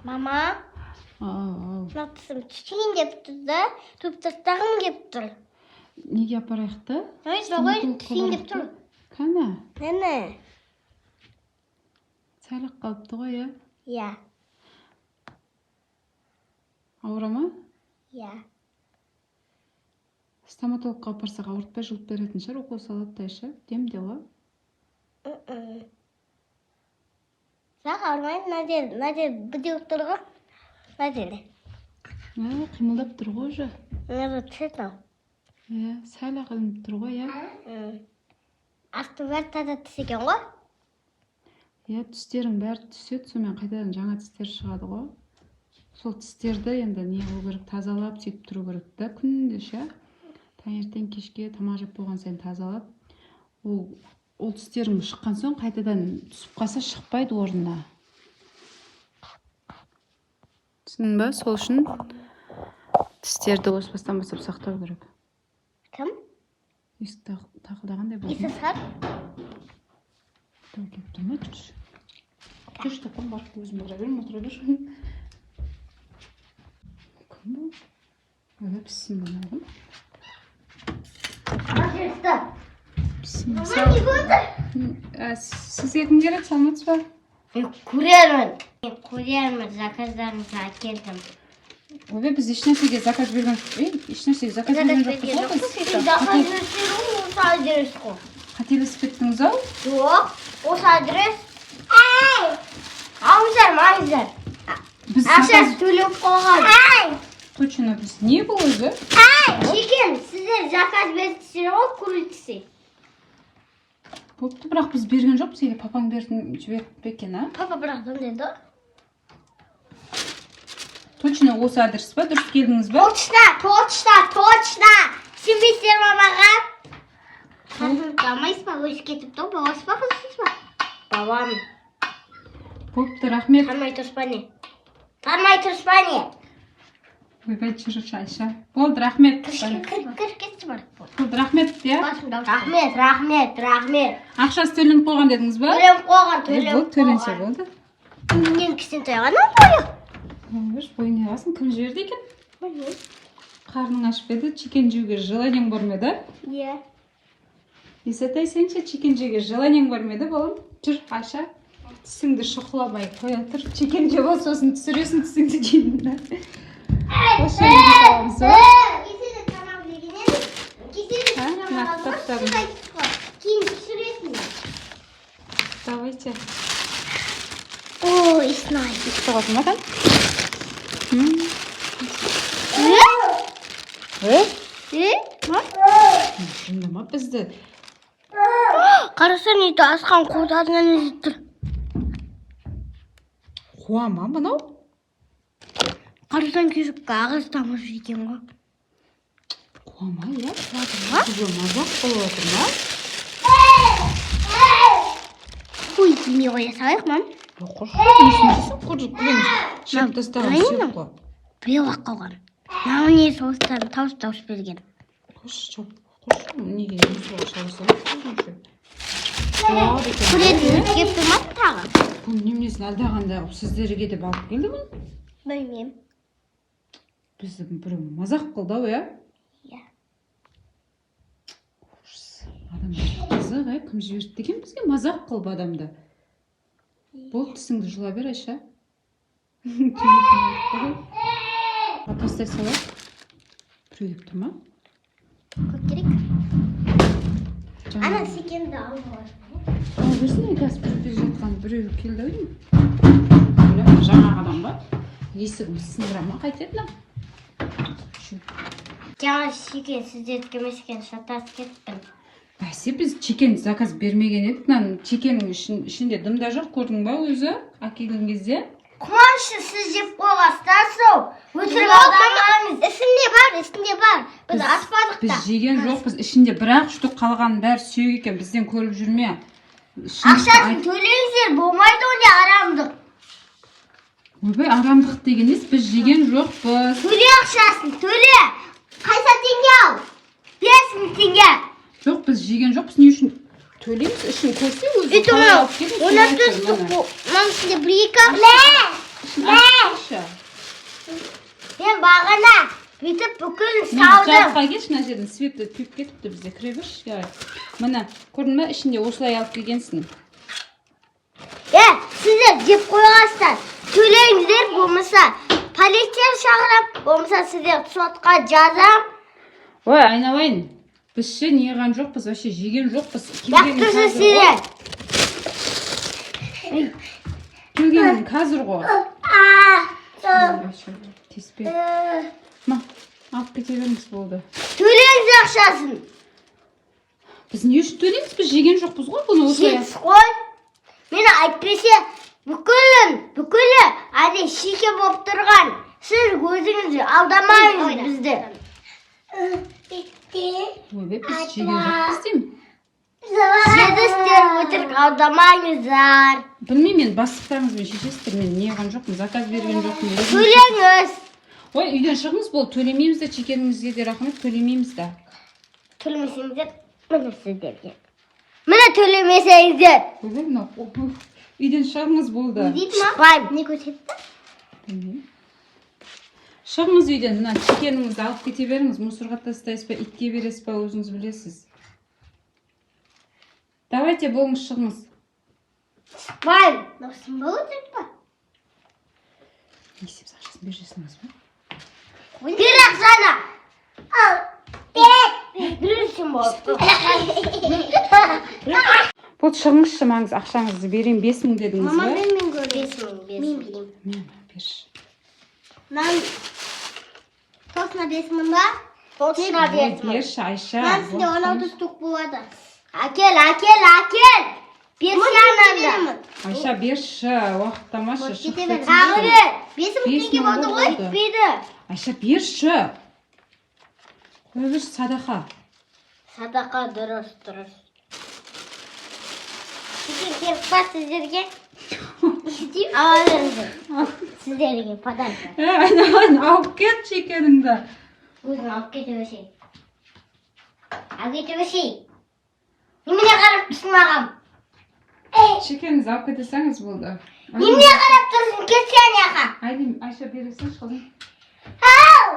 Мама, Ау, ау. Мына тісім түсейін деп тұр да, туып тастағым келіп тұр. Неге апарайық та? Ой, жоғай, түсейін деп тұр. Кәні? Міне. Сәл ақ қалыпты ғой, иә? Иә. Ауыра ма? Иә. Стоматологқа апарсақ, ауыртпай жұлып беретін шығар, укол салады да ше, демде ғой. Бірақ ауырмайды, мына жер, мына жер бітеуіп тұр ғой. Мына жерде. Ә, қимылдап тұр ғой уже. Мына жер түседі мынау. Иә, сәл ақ ілініп тұр ғой, иә. Асты бәрі таза тіс екен ғой. Иә, тістерің бәрі түседі, сонымен қайтадан жаңа тістер шығады ғой. Сол тістерді енді не қылу керек, тазалап сөйтіп тұру керек та күнде ше, таңертең, кешке тамақ жеп болған сайын тазалап. Ол тістерің шыққан соң қайтадан түсіп қалса, шықпайды орнына, түсіндің ба? Сол үшін тістерді осы бастан бастап сақтау керек. Кім? Есік тақылдағандай болды. Иісі шығар. Біреу келіп тұр ма? Жүрші, жүрші, тапқан барып өзім бара беремін, отыра берші. Кім бұл? Ойбай, піссін мынау. Пожалуйста. Піссін. Мама, не болды? Ә, сізге кім керек? Саламатсыз ба? Мен курьермін. Мен курьермін, заказдарыңызды әкелдім. Ойбай, біз ешнәрсеге заказ берген, ей, ешнәрсеге заказ берген жоқпыз ғой біз. Заказ берсең, осы адрес қой. Қателесіп кеттіңіз ау. Жоқ, осы адрес. Алыңыздар, алыңыздар. Біз Ақшасы заказ төлеп қойған. Точно, біз не бұл өзі? Чикен, сіздер заказ бердіңіздер ғой, курица. Болыпты, бірақ біз берген жоқпыз. Или папаң берді, жіберіп пе екен, а? Папа бірақ деді. Точно осы адрес па? Дұрыс келдіңіз ба? Точно, точно, точно. Сенбейсіздер ма маған? Қарныңызды алмайсыз ба? Өсіп кетіпті ғой, баласыз ба, қызсыз ба? Балам. Болыпты, рахмет. Танымай тұрсыз ба, не? Танымай тұрсыз ба, не? Ойбай, жүрші, Айша. Болды, рахмет. Кір, кір, кір, кетші бар. Болды, рахмет, иә. Рахмет, рахмет, рахмет. Ақшасы төленіп қойған дедіңіз ба? Төленіп қойған, Е, төленіп болды, төленсе қойған. болды. Менен кішкентай ғана бойы. Ойбай, бойы не қыласың? Кім жіберді екен? Қарның ашып еді, чикен жеуге желаниең бар ма еді? Иә. Исатай, сен ше, чикен жеуге желаниең бар ма еді, балам? Жүр, Айша, тісіңді шұқыламай қоя тұр, чикен жеп ал, сосын түсіресің тісіңді кейін да. Осы жерге саламыз ба? Кеседе тамақ жеген едім. Кеседе А, тамақ мына алдым ғой, кітаптарын. сіз айттық қой. Кейін түсіресің. Давайте. Ой, знаю. Соғатын ба? Э? Э? Ма? Жынды ма бізді? Қарасаң, үйді асқан қолдарынан іздеп тұр. Қуа ма мынау? Қарасаң, кешіп ағаш тамыр екен ғой. Қуа ма, иә? Қуады ма? Бізге мазақ болып отыр ма? Ой, жемей қоя салайық, мам. Қорқып, несін жейсің? Қорқып, білеміз, жеп тастаған Білмеймін. сүйек қой. Біреу ақ қалған. Мынау не, соустарын тауыс тауыс берген. Қойшы, жап, қойшы. Неге мусорға шығара саласың? Қуады екен. Көретін келіп тұр ма тағы? Бұл неменесін алдағандай қылып сіздерге деп алып келді бұны? Білмеймін. Бізді біреу мазақ қылды ау, иә? Иә. Ужас. Адамдар қызық, иә? Кім жіберді екен бізге мазақ қылып адамды? Болды, тісіңді жұла бер, Айша. Тастай салайық. Біреу келіп тұр ма? Көп керек. Жаңа- Ана секенді алып аласың. Ала берсін, қазір біреу келе жатқан, біреу келді ау деймін. Ойлаймын, жаңағы адам ба? Есігімді сындыра ма, қайтеді мынау? Жаңа чикен сіздердікі емес екен, шатасып кеттім. Бәсе, біз чикен заказ бермеген едік. Мынаның чикеннің ішінде дым да жоқ, көрдің ба өзі әкелген кезде? Қуанышы, сіз жеп қойғансыздар сол. Өтірік алдамаңыз. Ішінде бар, ішінде бар. Біз ашпадық Біз та. жеген жоқпыз, ішінде бір ақ штук, қалғанның бәрі сүйек екен, бізден көріп жүрме. Шындықты Ақшасын айт. төлеңіздер, болмайды ондай арамдық. Ойбай, арамдық деген емес, біз жеген жоқпыз. Төле ақшасын, төле. Қайса теңге ал. 5000 теңге. Жоқ, біз жеген жоқпыз, не үшін төлейміз? Ішін көрсе өзі Это қалай мынау. алып келдің, Он солай төрт айтады, штук. мына. Мынаның ішінде бір екі ақ. Мен бағана бүйтіп бүкіл Мына салдым. Жарыққа келші, мына жерден свет күйіп кетіпті бізде, кіре берші ішке қарай. Міне, көрдің ба, ішінде осылай алып келгенсің. Е, сіздер жеп қойғансыздар. Төлеңіздер, болмаса полиция шақырам, болмаса сіздер сотқа жазам. Ой, айналайын, біз ше не қылған жоқпыз, вообще жеген жоқпыз. Яқ Келгенің тұрсын қазір ғой. сіздер. Келгенің қазір ғой. А, Вообще, тиіспе. Ма, алып кете беріңіз, болды. Төлеңіз ақшасын. Біз не үшін төлейміз? Біз жеген жоқпыз ғой бұны осылай. Жеңіс қой. Мені әйтпесе бүкілін, бүкілі әне шике болып тұрған. Сіз өзіңіз алдамаңыз бізді. Ойбай, біз жеген жоқпыз деймін. Жедіңіздер, өтірік алдамаңыздар. Білмеймін мен, бастықтарыңызбен шешесіздер, мен не қылған жоқпын, заказ берген жоқпын өзім. Төлеңіз. Ой, үйден шығыңыз, болды, төлемейміз де, чекеніңізге де рахмет, төлемейміз да. Төлемесеңіздер, міне сіздерге. Міне, төлемесеңіздер. Ойбай, мынау, ой, үйден шығыңыз, болды. Шықпаймын. Не көрсетті? Білмеймін. Шығыңыз үйден, мына чекеніңізді алып кете беріңіз, мусорға тастайсыз ба, итке бересіз ба, өзіңіз білесіз. Давайте, болыңыз, шығыңыз. Шықпаймын. Мынау сымбал өтірік па? Не істейміз, ақшасын бере салыңыз ба? Бер ақшаны. Ал. Бер. Берсін болды. Болды, шығыңызшы, маңыз, ақшаңызды берейін, 5000 дедіңіз ба? Мен көрейін. 5000, 5000. Мә, берші. Мен точно 5000 ба? Точно Ой, 5000. берші, Айша. Мен сізде 16 штук болады. Әкел, әкел, әкел. Берші ананды. Айша, берші, уақыттамашы, шығып кетсін. Тағы бер. 5000 Бес теңге мың болды ғой. болды. Жетпейді. Айша, берші, қоя берші, садақа. Садақа дұрыс, дұрыс. Сізге керек па сіздерге? Алыңыздар. Сіздерге подарок. Ә, айналайын, алып кет чекеніңді. Өзің алып кете берсей. Алып кете берсей. Немене қарап тұрсың маған? Ей, Чекеніңізді алып кете салыңыз, болды. немене қарап тұрсың? Кетсе ана жаққа. Айлин, Айша, бере салшы, қызым. Ау!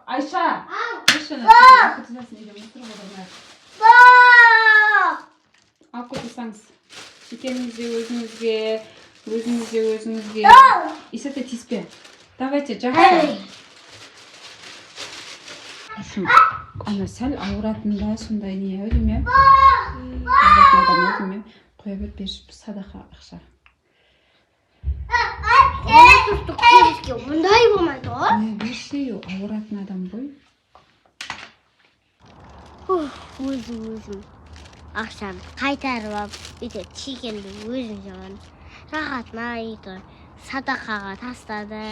Айша, Ау! берші ана, алып кете салсын, үйде мусор отырмай. Ба! Алып кете салыңыз чекеніңіз де өзіңізге, өзіңіз де өзіңізге. Ау! Исата, тиіспе, давайте, жақсы. Общем, ана сәл ауыратын ба, сондай не ау деймін, иә, ауыратын адам ау деймін, иә. Қоя бер, берші, садақа ақша. 16 штук теріске ондай болмайды ғой. Қоя берші, ауыратын адам ғой. Өзім өзім ақшамды қайтарып алып, бүйтіп чекенді өзім жабамын. Рахатына, үйді садақаға тастады.